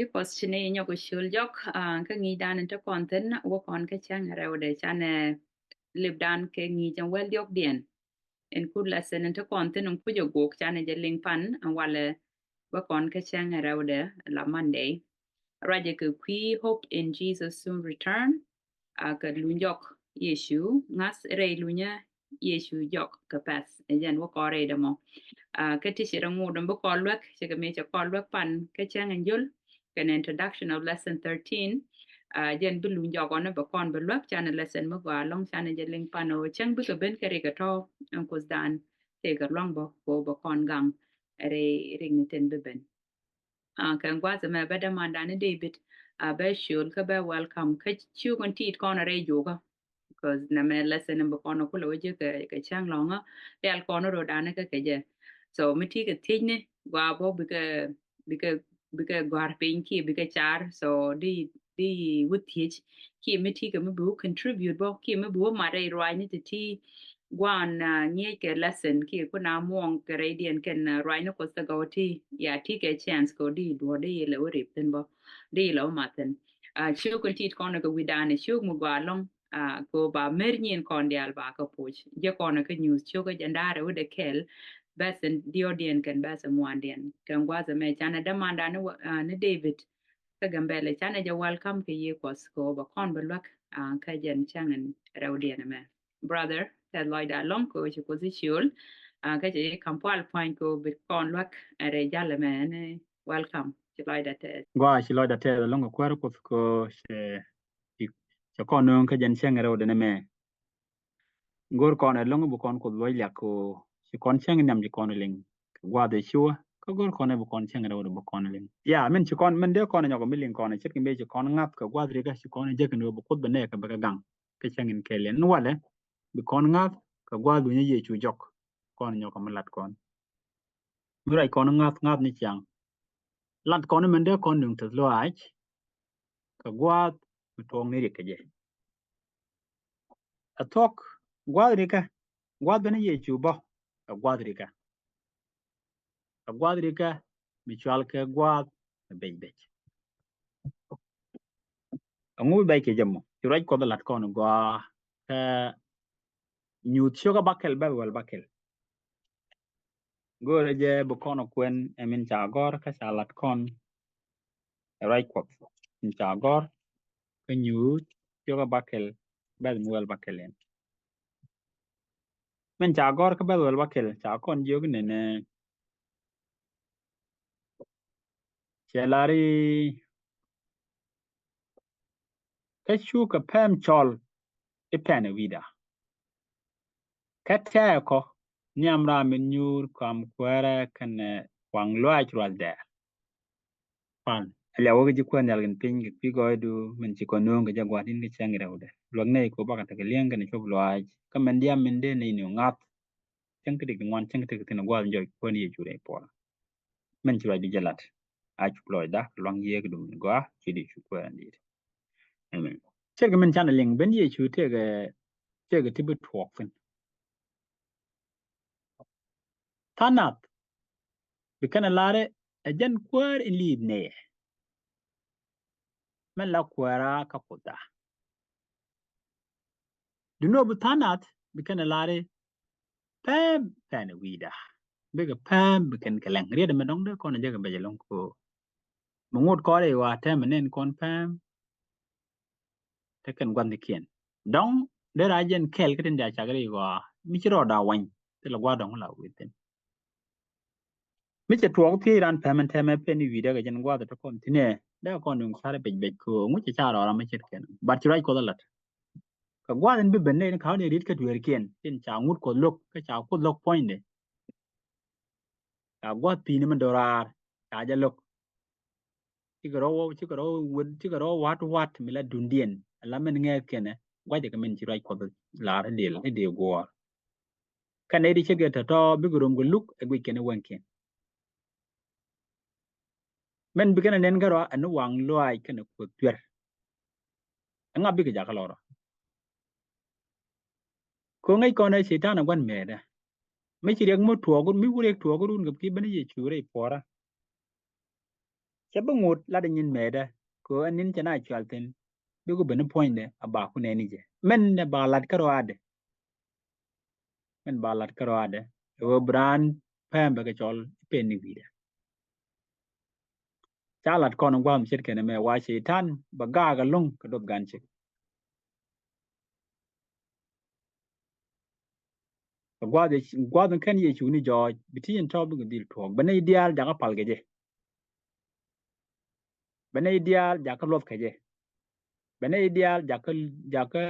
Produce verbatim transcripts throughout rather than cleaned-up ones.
I̱ Kuɔth ci ni nyɔk i̱ ciöl jɔk, ah, kä ŋi̱i̱cdan in te kɔn thi̱n wä kɔn kä cäŋ rɛwdɛ canɛ lipdan kɛ ŋi̱i̱c ɛn wäl diɔ̱kdiɛn. In kut lesson in te kɔn thi̱n in kucä guɔk canɛ jɛ liŋ pan ɛn walɛ wä kɔn kä cäŋ rɛwdɛ la Monday. Ruacɛ kɛ kui̱ hope in Jesus soon return. Ah, kɛ luny jɔk Yecu ŋa̱th rɛy lunyä Yecu jɔk kɛ pɛ̈th. Ɛ jɛn wä kɔn rɛy dämɔ. Ah, kä ti ci rɛ ŋut däm bi kɔn luäk, cɛ kɛ mëë cɛ kɔn luäk pan kä cäŋ in jöl kɛn introduction of lesson thirteen. Ah, jɛn bi luny jɔk ɔnɛ bɛ kɔn bɛ luäk canɛ lesson mi gɔaa lɔŋ canɛ jɛ liŋ pan ɔ cäŋ bikɛ ben kɛ rikɛ tɔ ɛn Kuothdan tëëkɛ luaŋ bä ko bɛ kɔn gaŋ rɛy rik ni tin bi ben. Ah, kɛ gua̱th ɛmɛ bä dämandan ni David, ah, bä ciöl kä bä welcome kä ciökun ti̱i̱t kɔn rɛy jukä. Because nɛmɛ lesson in bi kɔn kulɛ wä jek kɛ, kɛ cäŋ lɔŋä, rial kɔn ro̱dan kä kɛ jɛ. So mi ti kɛ thiecni gua bä bikɛ, bikɛ, bikɛ gɔ̱a̱r piny kiɛ bikɛ car. So di, di wä thiec kiɛ mi ti kɛ mi bi wä contribute bä kiɛ mi bi wä mat rɛy ruacni ti ti gua̱n, ah, ŋi̱eec kɛ lesson kiɛ kun a muɔŋ kɛ rɛydiɛn kɛn, ah, ruacni Kuɔth kɛ gɔw ti ya ti kɛ chance kɛ di duɔ̱ɔ̱r di lɛ wä rip thi̱n bä di lɛ wä mat thi̱n. Ah, ciökun ti̱i̱t kɔn kɛ wi̱dan ciök mi gɔaa lɔŋ, ah, kɛ ba mer nyin kɔn diaal ba kɛ puc jɛ kɔn kɛ news ciök kɛ jɛ ndaarɛ wä dɛ kɛl bɛth in diɔ̱ɔ̱diɛn kɛn bɛth in ŋuandiɛn kɛn gua̱th ɛmɛ canɛ dämandan ni, ah, ni David. Kä Gambɛlɛ canɛ jɛ welcome kɛ Yiëë Kuɔth kɛ ɣöö bɛ kɔn bɛ luäk, ah, kä jɛn cäŋ in rɛwdiɛn ɛmɛ. Brother, tɛth lɔcda lɔŋ kɛ ɣöö ci Kuoth i̱ ciöl, ah, kä cɛ i̱ ka̱m pual pua̱ny kɛ ɣöö bi kɔn luäk ɛn rɛy jal ɛmɛ ɛn welcome. Ci lɔcda tɛth. Gɔaa, ci lɔcda tɛth lɔŋ kɛ kuäär Kuoth kɛ ɣöö cɛ, cɛ kɔn nööŋ kä jɛn cäŋ rɛwdiɛn ɛmɛ. Go̱r kɔn ɛ lo̱ŋ bi kɔn Kuoth luɔc liak ko ci kɔn cäŋ nhiam ci kɔn liŋ kɛ gua̱a̱th ɛ ciwä kä go̱r kɔn ɛ bi kɔn cäŋ rɛw bi kɔn liŋ. Ya, min ci kɔn, min dee kɔn ɛ nyɔk mi liŋ kɔn ɛ ce̱tkɛ mëë ci kɔn ŋa̱th kɛ gua̱a̱th rikɛ ci kɔn ɛ jäk ni wä bi Kuoth bi nɛɛkɛ bikɛ gaŋ kä cäŋ in kɛɛliɛn ni walɛ bi kɔn ŋa̱th kɛ gua̱a̱th wi̱nyä Yecu jɔk kɔn ɛ nyɔk mi lat kɔn. Mi ruac kɔn ŋa̱th ŋa̱th ni ciaŋ lat kɔn min dee kɔn nuŋ teth lɔaac kɛ gua̱a̱th mi tuɔɔk ni rik kɛ jɛ. Ɛ thuɔ̱k gua̱a̱th rikä, gua̱a̱th ben Yecu bä ɛ gua̱a̱th rikä. Ɛ gua̱a̱th rikä mi cual kɛ gua̱a̱th mi bec bec. Ɛŋu bi bec kɛ jɛ mɔ? Ci ruac Kuɔth ɛ lat kɔn gɔaa kä Nyuuth ciökä bäkɛl bɛth wäl bäkɛl. Go̱o̱rä jɛ bi kɔn ɛ kuɛn ɛ min ca gɔ̱r kä ca lat kɔn ɛ ruac Kuɔth. Min ca gɔ̱r kä Nyuuth ciökä bäkɛl bɛth mi wäl bäkɛl in. Min ca gɔ̱r kä bɛth wäl bäkɛl ca kɔn jiök nɛnɛ. Cɛ lar i̱ kä cukɛ pɛm cɔl i̱ pɛn ɛ wi̱i̱da. Kä tɛɛkɔ nhiam ram min nyuur kam kuäärä kɛnɛ waŋ luaac ruath dɛɛr. Pan ɛ liawä kɛ ji̱ kuäär nhial kɛn piny kɛ kui̱ gɔɔydu min ci kɔn nööŋ kɛ jɛ gua̱a̱th in kɛ cäŋ rɛwdɛ luäk nɛy kɛ bakɛ tekɛ li̱eŋ kɛnɛ cop luaac kä min diam min dee nɛy ni ŋa̱th. Cäŋ kä dik ti ŋuan cäŋ kä dik ti thi̱n gua̱a̱th in jɔc kuäär ni Yecu rɛy puɔlä. Min ci ruac di jɛ lat a cuk lɔcda luaŋ Yiëë kɛ dum ni gɔaa ci di cuk kuäär ni dit. Amen. Cɛ kɛ min canɛ liŋ ben Yecu tëëkɛ, tëëkɛ ti bi tuɔɔk thi̱n. Tha̱a̱ŋ nath bi kɛn ɛ lar ɛ jɛn kuäär in li̱i̱p nɛyɛ. Min la kuäärä kä Kuothda. Duŋni ɣöö bi tha̱a̱ŋ nath bi kɛn ɛ lar i̱ pɛm pɛn ɛ wi̱i̱da. Bikɛ pɛm bi kɛn kɛ lɛŋ riet ɛmɛ dɔ̱ŋ dee kɔn ɛ jɛ kɛ bɛc ɛlɔ̱ŋ kɛ ɣöö mi ŋot kɔn rɛy ɣɔaa tɛmɛ nɛn kɔn pɛm. Te kɛn gua̱thnikiɛn dɔ̱ŋ dee ra jɛn kɛl kä tin dia cak rɛy ɣɔaa mi ci rɔɔda wany thilɛ gua̱a̱th dɔ̱ŋ la wi̱i̱ thi̱n. Mi cɛ tuɔɔk thiec ran pɛmɛn tɛmɛ pɛn i̱ wi̱i̱dɛ kɛ jɛn gua̱a̱th ɛ te kɔn thi̱n ɛ dee kɔn duŋ ca̱r ɛ bec bec kɛ ŋuc cɛ ca rɔɔra mi ce̱tkɛn. But ci ruac Kuɔth ɛ la̱t kɛ gua̱a̱th in bi ben nɛy ni ka̱wä ni ri̱t kä dueerkiɛn tin ca ŋut Kuɔth lo̱k kä ca Kuoth lo̱k puɔ̱nydɛ. Ca gua̱a̱th pi̱i̱ni mi do̱raar ca jɛ lo̱k. Cikɛ rɔ wä, cikɛ rɔ wä, cikɛ rɔ wä wat wat mi la dundiɛn ala min ŋɛɛth kɛnɛ guacɛ kɛ min ci ruac Kuɔth lar i̱ dil i̱ dil guɔ̱ɔ̱r. Kä nɛy ti ce̱tkɛ tɔ̱tɔ̱ bikɛ rom kɛ luk ɛ guic kɛn i̱ wäŋkiɛn. Min bi kɛn ɛ nɛn kärɔa ɛn i̱ waŋ luaac kɛnɛ Kuoth cuɛr. Ɛŋa bikɛ jakä lɔrɔ? Ko̱ ŋäc kɔn ɛ Cɛytan ɛ gua̱n mɛɛtdä. Mi ci riɛk mi tuɔɔk mi wä riɛk tuɔɔk run kɛ ki ben Yecu rɛy puɔrä. Cɛ bi ŋot lat in nyin mɛɛdä kɛ ɣöö ɛn ni̱n cɛ na cual thi̱n. Bikɛ ben ni puɔ̱nydɛ a ba ku nɛɛni jɛ. Mɛn ɛ ba lat kärɔaadɛ. Mɛn ba lat kärɔaadɛ. Ɛ ɣöö bi raan pɛm bɛ kɛ cɔl i̱ pɛn ni wi̱i̱dɛ. Ca lat kɔn in gua̱a̱th mi ce̱tkɛ nɛmɛ wa cɛy-tan bɛ gaak ɛlɔ̱ŋ kɛ duɔth gan cik. Kɛ gua̱a̱th, gua̱a̱th in kɛn Yecu ni jɔɔc bi ti in tɔ̱ bikɛ dhil tuɔɔk. Bɛ nɛy diaal jakä pal kɛ jɛ. Bɛ nɛy diaal jakä luɔth kɛ jɛ. Bɛ nɛy diaal jakä, jakä,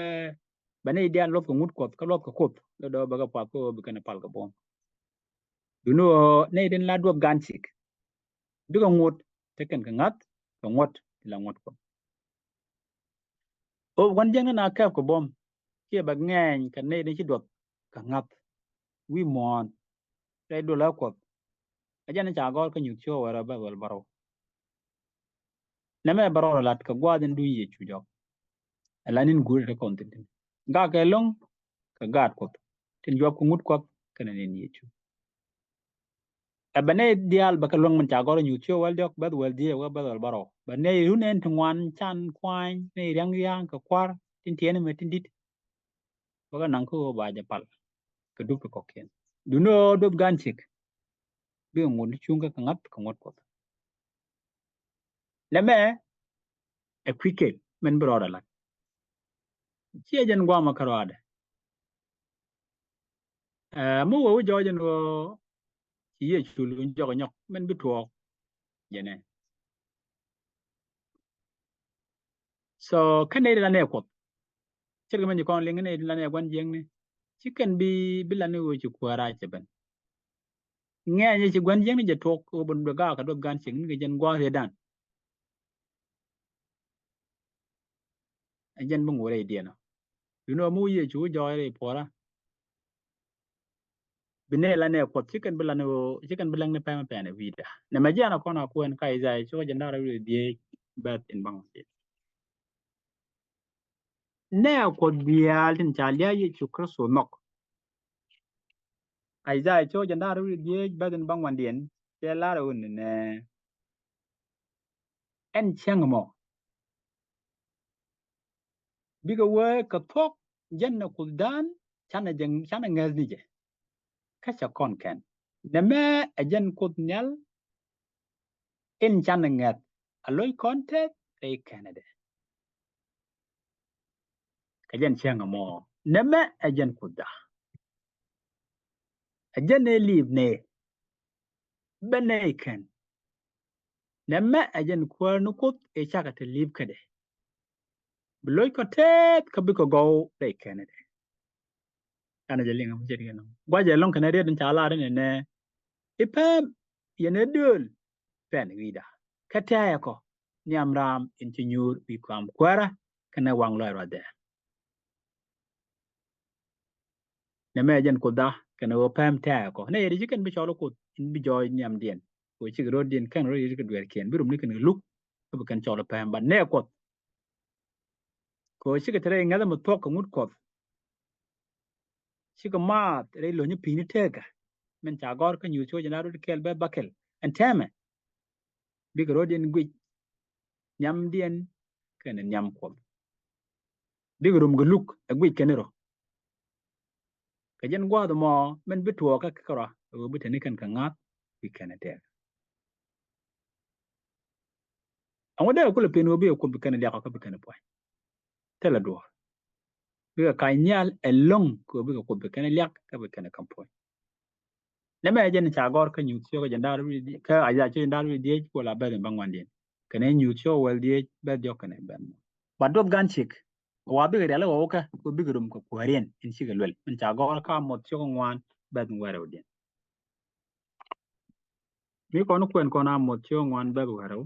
bɛ nɛy diaal luɔth kɛ ŋut Kuɔth kä luɔth kɛ Kuoth. Lɛ dɔ̱ bɛ kɛ puath kä ɣöö bi kɛn pal kɛ buɔ̱m. Duŋni ɣöö nɛy tin la duɔth gan cik. Bikɛ ŋot te kɛn kɛ ŋa̱th kɛ ŋuɔ̱t ti la ŋuɔ̱t Kuɔth. Ɣöö gua̱n jiäkni na kɛp kɛ buɔ̱m kiɛ bɛ ŋɛɛny kɛ nɛy tin ci duɔth kɛ ŋa̱th wi̱i̱ muɔ̱ɔ̱n rɛy duɔl ɛ Kuɔth. Ɛ jɛn ca gɔ̱r kä Nyuuth ciök wäl rɛw bɛth wäl bärɔw. Nɛmɛ bɛ rɔɔdɛ lat kɛ gua̱a̱th in duny Yecu jɔk. Ɛ la ni̱n guuri te kɔn thi̱n thi̱n. Gakɛ ɛlɔ̱ŋ kɛ gaat Kuɔth tin juɔp kɛ ŋut Kuɔth kɛnɛ ni̱n Yecu. Ɛ bɛ nɛy diaal bɛ kɛ luäŋ min ca gɔ̱r Nyuuth ciök wäl diɔ̱k bɛth wäl dhieec wä bɛth wäl bärɔw. Bɛ nɛy run ɛn ti ŋuan can kuany nɛy ria̱ŋ ria̱ŋ kɛ kua̱r tin tiɛɛni mɛ tin di̱t. Bä kɛ naŋ kä ɣöö ba jɛ pal kɛ dup ti kɔ̱kiɛn. Duŋni ɣöö duɔth gan cik bikɛ ŋot ni cuŋ kɛ kɛ ŋa̱th kɛ ŋuɔ̱t Kuɔth. Nɛmɛ ɛ kui̱ kɛl min bi rɔɔdɛ lat. Ciɛ jɛn guamä kärɔaadɛ. Ɛ mi wee wi̱c jɔɔc ɛn ɣöö ci Yecu luny jɔk nyɔk min bi tuɔɔk jɛnɛ. So kä nɛy ti la nɛy Kuɔth. Ce̱tkɛ mɛn ci kɔn liŋ nɛy ti la nɛy gua̱n jiäkni. Ci kɛn bi, bi la ni ɣöö ci Kuäär a cɛ ben. Ŋɛɛny ci gua̱n jiäkni jɛ tuɔɔk ɣöö ben bɛ gaak kɛ duɔth gan cik ni kɛ jɛn gua̱a̱th ëëdan. Ɛ jɛn bi ŋot rɛydiɛn ɔ. Duŋni ɣöö mi wä Yecu wä jɔɔc rɛy puɔ̱rä. Bi nɛy la nɛy Kuɔth ci kɛn bi la ni ɣöö ci kɛn bi läŋ ni pɛmɛ pɛn ɛ wi̱i̱da. Nɛmɛ jiɛn a kɔn a kuɛn kä Isaiah ciök jiɛn da̱ŋ rɛw wi̱cdɛ dhieec bɛth in baŋ wi̱cdɛ dhieec. Nɛy Kuɔth diaal tin ca lia̱a̱ Yecu Kritho nhɔk. Isaiah ciök jiɛn da̱ŋ rɛw wi̱cdɛ dhieec bɛth in baŋ wandiɛn cɛ lar ɣöö ni nɛ ɛn cäŋ mɔ. Bikɛ wee kɛ thuɔ̱k jɛn ɛ Kuothdan canɛ jɛ, canɛ ŋäth ni jɛ. Kä cɛ kɔn kɛn nɛmɛ ɛ jɛn Kuoth Nhial in canɛ ŋäth a lo̱c kɔn tɛth rɛy kɛnɛdɛ. Kɛ jɛn cäŋ ɛmɔ nɛmɛ ɛ jɛn Kuothda. Ɛ jɛn ëë liip nɛy bɛ nɛy kɛn. Nɛmɛ ɛ jɛn Kuäär ni Kuoth ëë cakɛ te liip kädɛ. Bi lo̱c kɔ tɛth kä bikɛ gɔw rɛy kɛnɛdɛ. Ɛn a jɛ liŋ a mi ce̱tkɛ nɔ gua̱cɛ ɛlɔ̱ŋ kɛnɛ riet in ca lar in nɛ i̱ pɛm yɛn ɛ dööl pɛn wi̱i̱da. Kä tɛ̈ɛ̈kɔ nhiam raam in ci nyuur wi̱i̱ kɔam Kuäärä kɛnɛ waŋ lɔc ruath dɛɛr. Nɛmɛ ɛ jɛn Kuothda kɛnɛ ɣöö pɛm tɛ̈ɛ̈kɔ nɛ yɛ di ci kɛn bi cɔl Kuoth in bi jɔɔc nhiamdiɛn. Kɛ ɣöö cikɛ ro̱diɛn kɛn rɔ yet kɛ dueerkiɛn bi rum ni kɛn kɛ luk. Kä bi kɛn cɔl pɛm ba nɛ Kuɔth. Kɛ ɣöö cikɛ te rɛy ŋäth mi thuɔ̱k kɛ ŋut Kuɔth. Cikɛ maath rɛy lo̱ny pi̱i̱ni tekä. Min ca gɔ̱r kä Nyuuth ciök jiɛn da̱ŋ rɛw wi̱cdɛ kɛl bɛth bäkɛl ɛn tɛmɛ. Bikɛ ro̱diɛn guic nhiamdiɛn kɛnɛ nhiam Kuɔth. Bikɛ rum kɛ luk ɛ guic kɛn rɔ. Kɛ jɛn gua̱a̱th ɛmɔ min bi tuɔɔkä kɛ kärɔa ɛ ɣöö bi te ni kɛn kɛ ŋa̱th wi̱i̱ kɛnɛ tɛɛk. Ɛŋu dee kɛ kulɛ pën ɣöö bikɛ Kuoth bi kɛn liak kä bi kɛn puɔ̱ny? Thilɛ duɔ̱ɔ̱r. Bikɛ ka̱ny nhial ɛlɔ̱ŋ kɛ ɣöö bikɛ Kuoth bi kɛn liak kä bi kɛn ka̱m puɔ̱ny. Nɛmɛ ɛ jɛn ca gɔ̱r kä Nyuuth ciök jiɛn da̱ŋ rɛw wi̱cdɛ dhieec kä Isaiah ciök jiɛn da̱ŋ rɛw wi̱cdɛ dhieec ku la bɛth in baŋ wandiɛn. Kɛnɛ Nyuuth ciök wäl dhieec bɛth diɔ̱k kɛnɛ bɛth. Ba duɔth gan cik. Wa bikɛ rial i̱ ɣɔw kä kɛ bikɛ rum kɛ kuääriɛn in cikɛ luɛl. Min ca gɔ̱r kä Amoth ciök ŋuan bɛth in wäl rɛwdiɛn. Mi kɔn kuɛn kɔn Amoth ciök ŋuan bɛth wäl rɛw.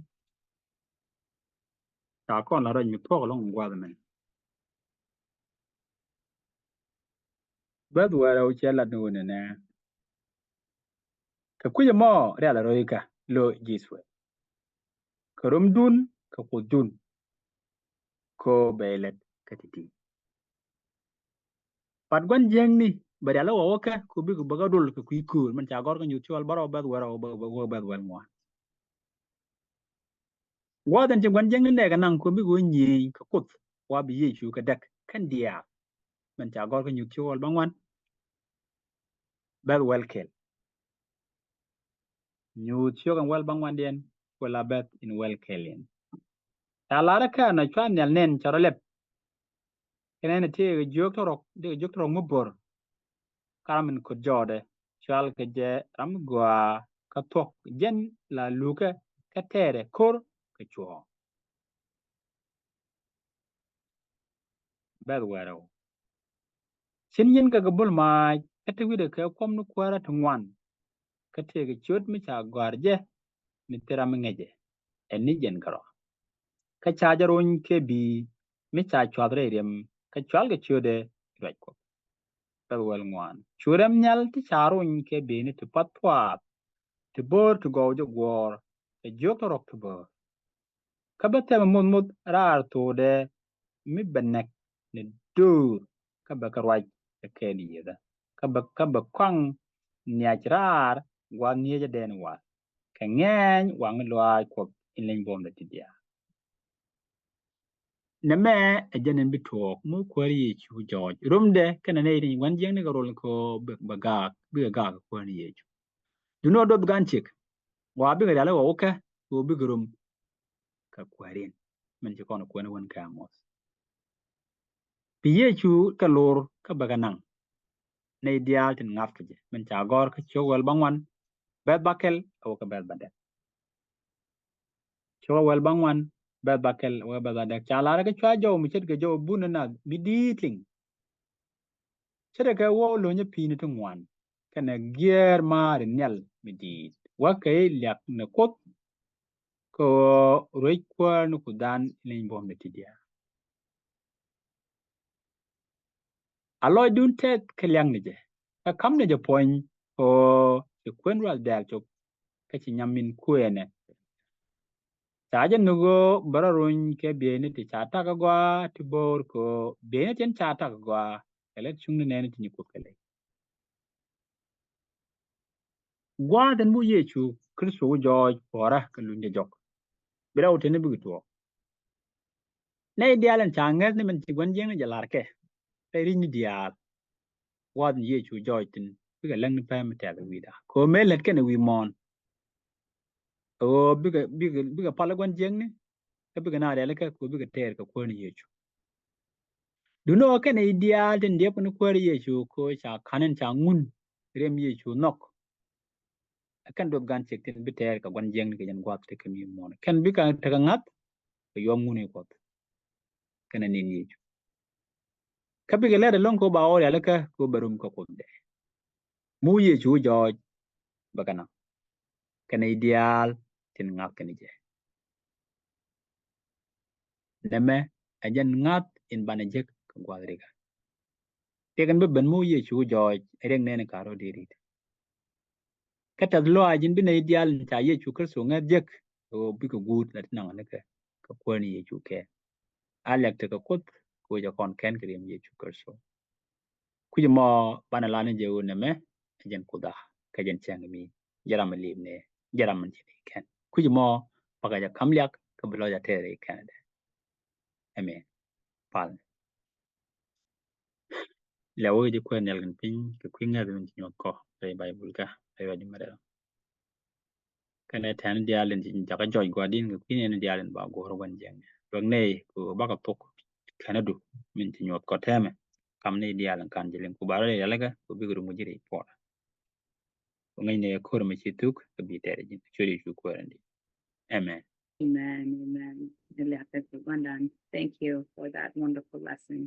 Ca kɔn la ruac mi thuɔ̱k ɛlɔ̱ŋ in gua̱th ɛmɛ. Bɛth wäl rɛw cɛ lat ni ɣöö nɛnɛ. Kɛ kui̱c ɛmɔ rial a rɔ̱ ikä lo̱ ji̱ Ithɛrɛl. Kɛ romdun kɛ Kuothdun. Kɛ ɣöö bɛ lät kä ti̱ti̱. But gua̱n jiäkni bɛ rial i̱ ɣɔw kä kɛ ɣöö bikɛ bäkä dol kɛ kui̱ köör min ca gɔ̱r kä Nyuuth ciök wäl bärɔw bɛth wäl rɛw bäth wäl ŋuan. Gua̱a̱th in ci gua̱n jiäkni nɛɛkɛ naŋ kɛ bikɛ wä nyieny kɛ Kuoth, wa bi Yecu kɛ däk kɛn diaal. Min ca gɔ̱r kä Nyuuth ciök wäl bäŋuan, bɛ̈th wäl kɛl. Nyuuth ciök in wäl bäŋuandiɛn, ku la bɛ̈th in wäl kɛl in. Ca lar kä nɔ cua nhial nɛn cɛ rɔ lɛp. Kɛ nɛn tëëkɛ jiök tɔrɔk, tëëkɛ jiök tɔrɔk mi bo̱r. Kä ram in kut jɔɔdɛ, cual kɛ jɛ ram mi gɔaa kä thuɔ̱k, jɛn la lukɛ kä tɛɛrɛ ko̱r kɛ cuɔ̱ɔ̱ŋ. Bɛ̈th wäl rɛw. Cin nyin kɛ kɛ bul maac, kä te wi̱dɛ kɛ kuɔm ni kuäärä ti ŋuan. Kä tëëkɛ ciöt mi ca gɔ̱a̱r jɛ ni thil ram mi ŋäcɛ, ɛn ni jɛn kärɔa. Kä ca jɛ rony kɛ bi̱i̱ mi ca cuath rɛy riɛm, kä cual kɛ ciötdɛ ruac Kuɔth. Bɛ̈th wäl ŋuan. Cu riɛm nhial ti ca rony kɛ bi̱i̱ni ti path puath, ti bo̱o̱r ti gɔw jɛ guɔ̱ɔ̱r, kɛ jiök tɔrɔk ti bo̱o̱r. Kä bä thɛmɛ muth muth raar thokdɛ mi bɛ nɛk ni do̱r, kä bɛ kɛ ruac kɛ kɛɛl yiëëdä. Kä bɛ, kä bɛ kɔaŋ nhiac raar gua̱a̱th nhiecädɛn wal. Kɛ ŋɛɛny waŋ lɔaac Kuɔth in leny buɔ̱mdɛ ti diaal. Nɛmɛ ɛ jɛn in bi tuɔɔk mi Kuäär Yecu jɔɔc. Rumdɛ kɛnɛ nɛy ti gua̱n jiäkni kɛ rol kɛ ɣöö bɛ, bɛ gaak, bikɛ gaak kɛ Kuäär Yecu. Duundɛ ɣöö duɔth gan ciek, wa bikɛ rial i̱ ɣɔw kɛ, kɛ ɣöö bikɛ rum kɛ Kuäärin. Min ci kɔn kuɛn wän kɛ aŋuɔth. Bi Yecu kɛ lor kä bɛ kɛ naŋ nɛy diaal tin ŋa̱th kɛ jɛ. Min ca gɔ̱r kä ciök wäl bäŋuan, bɛ̈th bäkɛl, a wä kɛ bɛ̈th bädäk. Ciök wäl bäŋuan, bɛ̈th bäkɛl, a wä kɛ bɛ̈th bädäk. Ca lar kä cua jɔw mi ce̱tkɛ jɔw bun ni nath mi di̱i̱t liŋ. Ce̱tkɛ wä lo̱nyä pi̱i̱ni ti ŋuan kɛnɛ giɛɛr maari nhial mi di̱i̱t. Wä kɛ i̱ liak ni Kuoth kɛ ɣöö ruec Kuäär ni Kuothdan in leny buɔ̱mdɛ ti diaal. A lɔcdun tɛth kɛ liak ni jɛ, kä ka̱m ni jɛ puɔ̱ny kɛ ɣöö ci kuën ruath dɛɛl cop, kä ci nyam min kuëënɛ. Ca jɛ nhök ɣöö bɛ rɔ rony kɛ bieyni ti ca tak agɔaa ti bo̱o̱r kɛ ɣöö bieyni tin ca tak agɔaa kɛ lät cuŋni nɛɛni ti nyi Kuoth kɛ ley. Gua̱a̱th in bi Yecu Kritho wä jɔɔc puɔ̱rä kɛ luny jɛ jɔk. Bi rɛw teni bikɛ tuɔɔk. Nɛy diaal in ca ŋäth ni min ci gua̱n jiäkni jɛ la̱rkɛ rɛy ri̱cni diaal. Gua̱a̱th in Yecu jɔɔc thi̱n bikɛ läŋni pɛm mi tɛth wi̱i̱da. Kɛ ɣöö mëë lät kɛnɛ wi̱i̱ muɔ̱ɔ̱n, kɛ ɣöö bikɛ, bikɛ, bikɛ pal i̱ gua̱n jiäkni, kä bikɛ naath rialikä kɛ ɣöö bikɛ tɛɛr kɛ Kuäär ni Yecu. Duundɛ ɣöö kɛnɛ i̱ diaal tin diɛpkɛ ni Kuäär Yecu kɛ ɣöö ca ka̱n in ca ŋun riɛm Yecu nhɔk. Ɛ kɛn duɔth gan ciek tin bi tɛɛr kɛ gua̱n jiäkni kɛ jɛn gua̱a̱th tekɛ mi muɔ̱ɔ̱n. Kɛn bikɛ tekɛ ŋa̱th kɛ yuɔm ŋun i̱ Kuɔth kɛnɛ ni̱n Yecu. Kä bikɛ lɛt ɛlɔ̱ŋ kɛ ɣöö ba ɣɔw rialikä kɛ ɣöö bɛ rum kɛ Kuothdɛ. Mi Yecu wä jɔɔc bɛ kɛ naŋ kɛnɛ i̱ diaal tin ŋa̱th kɛnɛ jɛ. Nɛmɛ ɛ jɛn ŋa̱th in banɛ jek kɛ gua̱a̱th rikä. Riɛk in bi ben mi Yecu wä jɔɔc ɛ riɛk nɛɛni ka̱r rɔ dee ri̱t. Kä tɛth lɔaac in bi nɛy diaal in ca Yecu Kritho ŋäth jek kɛ ɣöö bikɛ guut la ti naŋ nikɛ kɛ Kuäär ni Yecu kɛ. A liak tekɛ Kuoth kɛ ɣöö jɛ kɔn kɛn kɛ riɛm Yecu Kritho. Kui̱c mɔ banɛ la ni jɛ ɣöö nɛmɛ ɛ jɛn Kuothda kä jɛn cäŋ mi, jɛ ram mi li̱i̱p ni, jɛ ram mi ci ni kɛn. Kui̱c mɔ bakɛ jɛ ka̱m liak kä bi lɔc a tɛɛr i̱ kɛn dɛ. Amen. Pal. Lɛ wä ji̱ kuɛn nhial kɛn piny kɛ kui̱ ŋäth min ci nyuɔth kɔ rɛy Baibul kä rɛy ruac mi rɛl. Kɛnɛ tɛn diaal in jakä jɔc gua̱di̱n kɛ kui̱ nɛn diaal in ba guɔ̱r gua̱n jiäkni. Luäk nɛy ku bakɛ thok kɛn du min ci nyuɔth kɔ tɛmɛ. Kam nɛy diaal in kan ji̱ liŋ ku ba rɔ rialikä ku bikɛ rum ji̱ ri puɔt. Ku ŋäc nɛy ko̱r mi ci thuk kɛ bi tɛɛr ji̱n. Ciöt Yecu Kuäär in di. Amen. Amen, amen. Ni liak kɛ gua̱ndan. Thank you for that wonderful lesson.